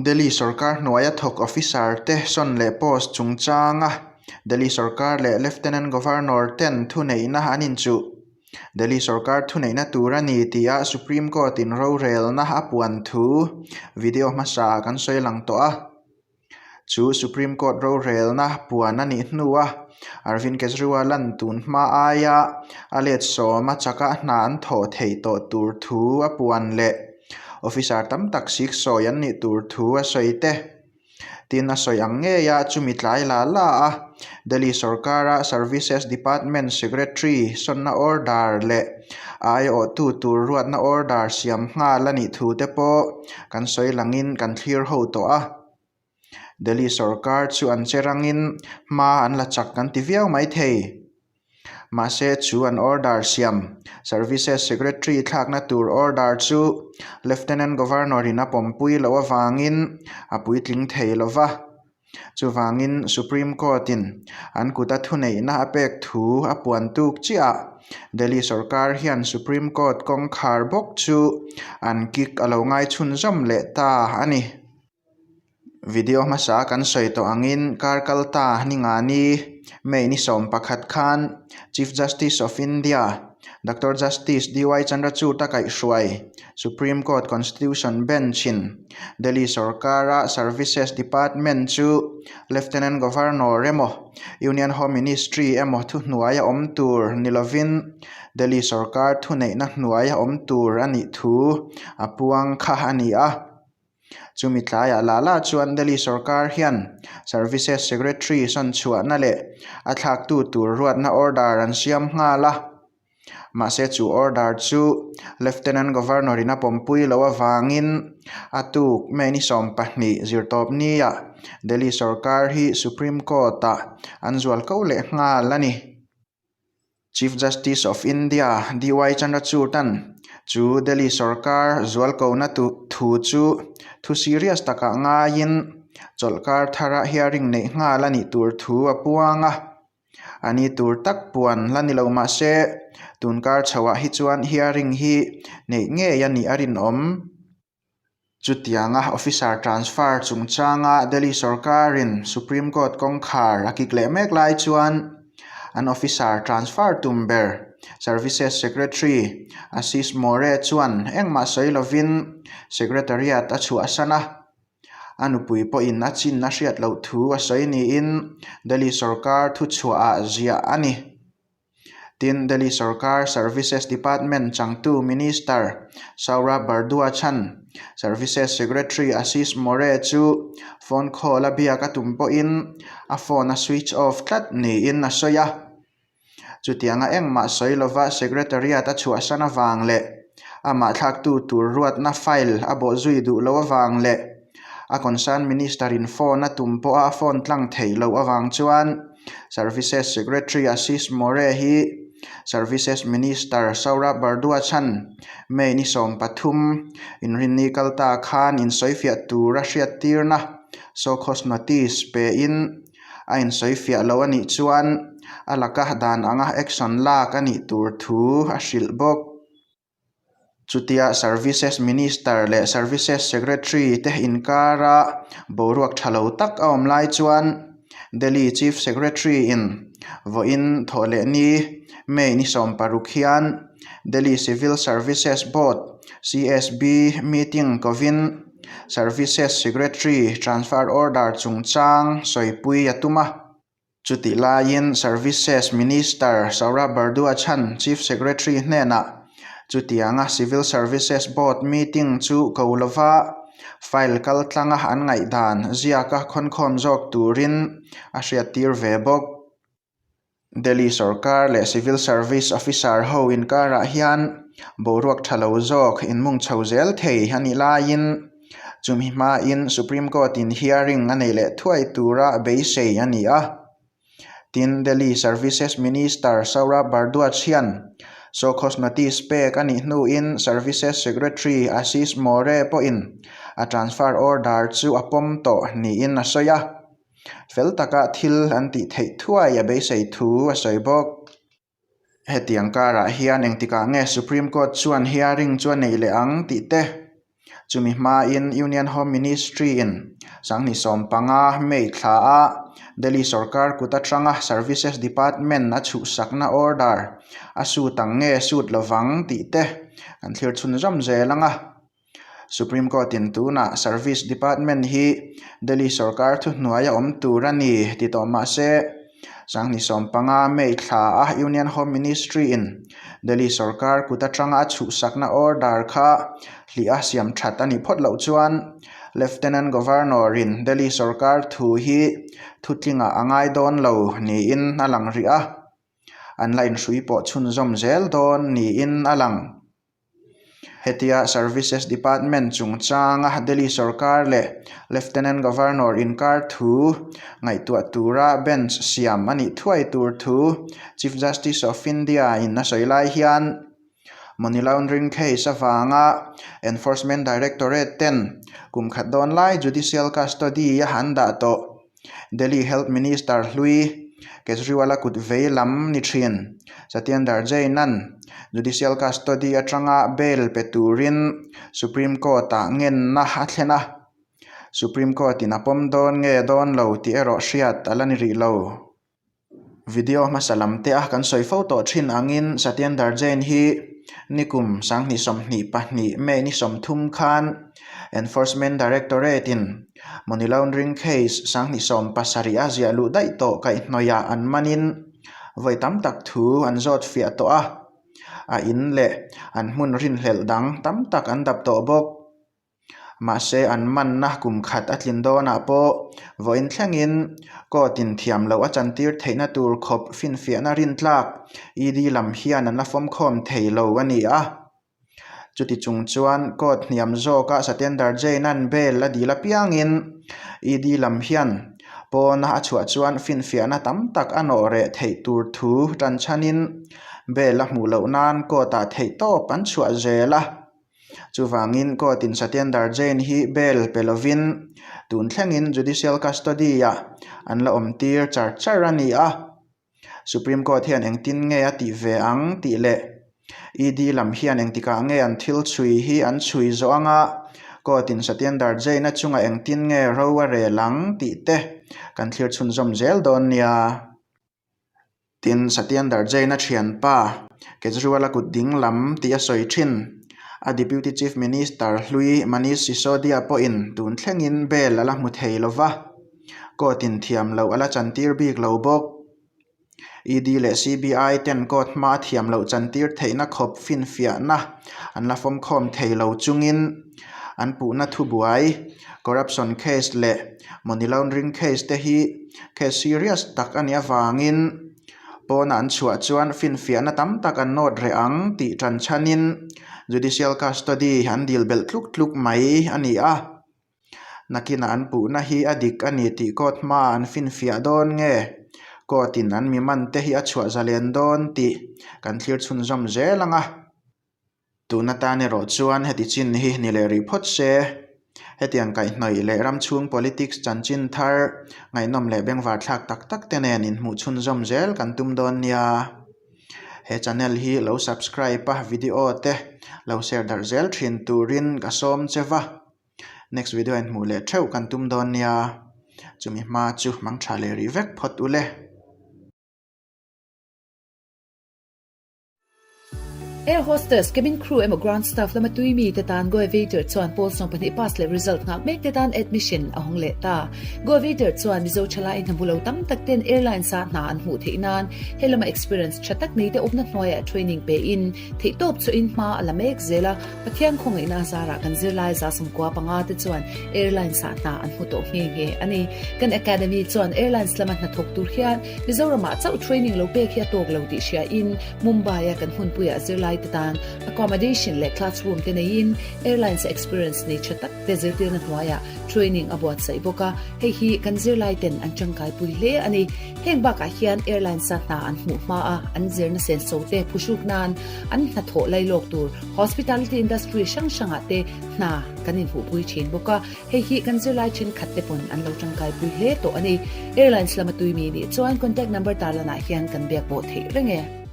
Delhi sorkar hnuaia thawk officer te sawn leh post chungchanga Delhi sorkar leh Lieutenant Governor ten thuneihna an inchuh. Delhi sorkar thuneihna tur a ni tia Supreme Court in rorelna a puan thu video hmasaah kan sawi lang tawh a. Chu Supreme Court rorelna puan a nih hnua Arvind Kejriwal-a'n tun hma aia a let sawma chaka hna an thawh theih tawh tur thu a puan leh officer tam tak siksawi an nih tur thu a sawi te. Tin, a sawi ang ngeia chumi tlai la la a, Delhi sorkara Services Department Secretary sawnna order leh a aiawhtu tur ruatna order siam nghal a nih thu te pawh kan sawi langin kan thlir ho tawh a. Delhi sorkar chu an che rangin hma an la chak kan ti viau mai thei. Mahse chu an order siam Services Secretary thlakna tur order chu Lieutenant Governor in a pawmpui loh avangin a puitling thei lo va. Chuvangin Supreme Court in an kuta thuneihna a pek thu a puan tuk chiah Delhi sorkar hian Supreme Court kawngkhar bawk chu an kick a lo ngai chhunzawm leh ta a ni. Video hmasa kan sawi tawh angin kar kal ta ni nga ni May ni 11 khan Chief Justice of India Doctor Justice DY Chandrachud a kaihhruai Supreme Court Constitution Bench in Delhi sorkara Services Department chu Lieutenant Governor emaw Union Home Ministry emaw thuhnuai a awm tur ni lovin Delhi sorkar thuneihna hnuai a awm tur a nih thu a puang kha a ni a. Chumi tlaiah la la chuan Delhi sorkar hian Services Secretary sawn chhuahna leh a thlaktu tur ruatna order an siam nghal a. Mahse chu order chu Lieutenant Governor in a pawmpui loh avangin a tuk May ni 20 zirtawp niah Delhi sorkar hi Supreme Court ah an zual ko leh nghal a ni. Chief Justice of India DY Chandrachud-a'n chu Delhi sorkar zualkona thu chu thu serious takah ngaiin chawlhkar thara hearing neih nghal a nih tur thu a puang a. A ni tur tak puan la ni lo mah se tunkar chhoah hi chuan hearing hi neih ngei a nih a rinawm. Chutianga officer transfer chungchanga Delhi sorkarin Supreme Court kawngkhar a kik leh mek lai chuan an officer transfer tum ber Services Secretary Ashish More chuan engmah sawi lovin Secretariat a chhuahsan a, a nupui pawhin a chin a hriat loh thu a sawi niin Delhi sorkar thuchhuahah ziah a ni. Tin, Delhi sorkar Services Department changtu Minister Saurabh Bhardwaj-a'n Services Secretary Ashish More chu phone call a biak a tum pawhin a phone a switch off tlat niin a sawi a. Chutianga engmah sawi lova Secretariat a chhuahsan avang leh amah thlaktu tur ruatna file a bawhzui duh loh avang leh a concern Minister in phone a tum pawha a phone tlang theih loh avang chuan Services Secretary Ashish More hi Services Minister Saurabh Bhardwaj-a'n May ni 13 inrinni kal ta khan insawifiah tura hriattirna show cause notice pein a insawifiah lo a nih chuan a laka dan anga action lak a nih tur thu a hrilh bawk. Chutia Services Minister leh Services Secretary te inkara boruak tha lo tak a awm lai chuan Delhi Chief Secretary in vawiin thawh leh ni May ni 16 hian Delhi Civil Services Board, CSB, meeting kovin Services Secretary transfer order chungchang sawipui a tum a. Chutih laiin Services Minister Saurabh Bhardwaj-a'n Chief Secretary hnenah chutianga Civil Services Board meeting chu ko lova file kaltlanga an ngaihdan ziaka khawnkhawm zawk turin a hriattir ve bawk. Delhi sorkar leh Civil Service officer ho inkarah hian boruak tha lo zawk inmung chho zel thei a nih laiin Chumi hmain Supreme Court-in hearing a nei leh thuai tura beisei a ni a. Tin, Delhi Services Minister Saurabh Bhardwaj hian show cause notice pek a nih hnuin Services Secretary Ashish More pawhin a transfer order chu a pawm tawh niin a sawi a. Fel taka thil an tih theih thuai a beisei thu a sawi bawk. Hetiang karah hian engtikah nge Supreme Court chuan hearing chu a neih leh ang tih te. Chumi hmain Union Home Ministry-in 2015 May thlaah Delhi sorkar kut atanga Services Department a chhuhsakna order a sut ang nge sut lovang tih te kan thlir chhunzawm zel ang a. Supreme Court-in tunah Service Department hi Delhi sorkar thuhnuai a awm tur a ni ti tawh mah se, 2015 May thla a Union Home Ministry-in Delhi sorkar kut atanga a chhuhsakna order kha hlih a siam that a nih phawt loh chuan Lieutenant Governor-in Delhi sorkar thu hi thutlingah a ngai dawn lo niin a lang rih a, an la inhrui pawh chhunzawm zel dawn niin a lang. Hetia Services Department chungchanga Delhi sorkar leh Lieutenant Governor inkar thu ngaihtuah tura bench siam a nih thuai tur thu Chief Justice of India in a sawi lai hian Money Laundering case avanga Enforcement Directorate ten kum khat dawn lai judicial custody a han dah tawh. Delhi Health Minister hlui Kejriwal-a kut vei lam ni thin Satyendar Jain-a'n judicial custody atanga bail pe turin Supreme Court-ah ngenna a thlen a, Supreme Court-in a pawm dawn nge dawn lo tih erawh hriat a la ni rih lo. Video hmasa lam te a kan sawi fo tawh thin angin Satyendar Jain hi nikum 2022 May ni 30 khan Enforcement Directorate in money laundering case 2070 a ziah luh daih tawh kaihhnawih ah an manin vawi tam tak thu an zawt fiah tawh a, a in leh an hmun rinhlelh dang tam tak an dap tawh bawk. Mahse an manna kum khat a tlin dawnah pawh vawiin thlengin court in thiam loh a chantir theihna tur khawp finfiahna rintlak ED lam hian an la fawmkhawm thei lo a ni a. Chuti chung chuan court hniam zawka Satyendar Jain-a'n bail a dil apiangin ED lam hian pawna a chhuah chuan finfiahna tam tak a nawh reh theih tur thu tanchhanin bail a hmuh loh nan court-ah theihtawp an chhuah zel a. Chuvangin court-in Satyendar Jain hi bail pe lovin tun thlengin judicial custody-ah an la awmtir char char a ni a. Supreme Court hian engtin nge a tih ve ang tih leh ED lam hian engtikah nge an thil chhui hi an chhui zawh anga court-in Satyendar Jain-a chungah engtin nge ro a rel ang tih te kan thlir chhunzawm zel dawn nia. Tin, Satyendar Jain-a thianpa, Kejriwal-a kut ding lam tih a sawi thin. A Deputy Chief Minister hlui Manish Sisodia pawhin tun thlengin bail a la hmu thei lo va, court-in thiam loh a la chantir bik lo bawk. ED leh CBI ten court hma thiam loh chantir theihna khawp finfiahna an la fawmkhawm thei lo chungin an puhna thubuai, corruption case leh money laundering case te hi case serious tak a nih avangin pawna an chhuah chuan finfiahna tam tak an nawt reh ang tih tan chhanin judicial custody an dil belh tluk tluk mai a ni a. Nakinah an puhna hi a dik a ni tih court hmaah an finfiah dawn nge? Court in an mi man te hi a chhuah zalen dawn tih kan thlir chhunzawm zel ang a. Tun atan erawh chuan heti chin hi ni leh rih phawt se, hetiang kaihhnawih leh ram chhung politics chanchin thar ngaihnawm leh bengvar thlak tak tak te nen inhmuh chhunzawm zel kan tum dawn nia. He channel hi lo subscribe a video te lo share darh zel thin turin ka sawm che va. Next video ah inhmuh leh theuh kan tum dawn nia. Chumi hma chu hmangtha leh rih vek phawt ule. Air hostess, cabin crew emaw ground staff lama tui mi te tan Goevator chuan pawl 12 pass leh result nghak mek te tan admission a hawng leh ta. Goevator chuan Mizo thalai hna hmu lo tam tak ten airlines ah hna an hmuh theih nan he lama experience tha tak nei te awmna hnuaiah training pe in theihtawp chu in hma a la mek zel a, Pathian khawngaihna zarah kan zirlai 95 te chuan airlines ah hna an hmu tawh nghe nghe a ni. Kan academy chuan airlines lama hnathawk tur hian Mizoramah chauh training lo pek hi a tawk lo tih hriain Mumbai-a kan hmunpuiah zirlaite tan accommodation leh classroom te neiin airlines experience nei tha tak te zirtirna hnuaiah training a buatsaih bawk a, hei hi kan zirlaiten an tangkaipui hle a ni. Heng bakah hian airlines-a hna an hmuh hma a, an zirna senso te phuhruk nan an hnathawh lailawk tur hospitality industry hrang hrangah te hna kan inhmuhpui thin bawk a. Hei hi kan zirlai thenkhat te pawn an lo tangkaipui hle tawh a ni. Airlines lama tui mi nih chuan contact number tarlanah hian kan biak pawh theih reng e.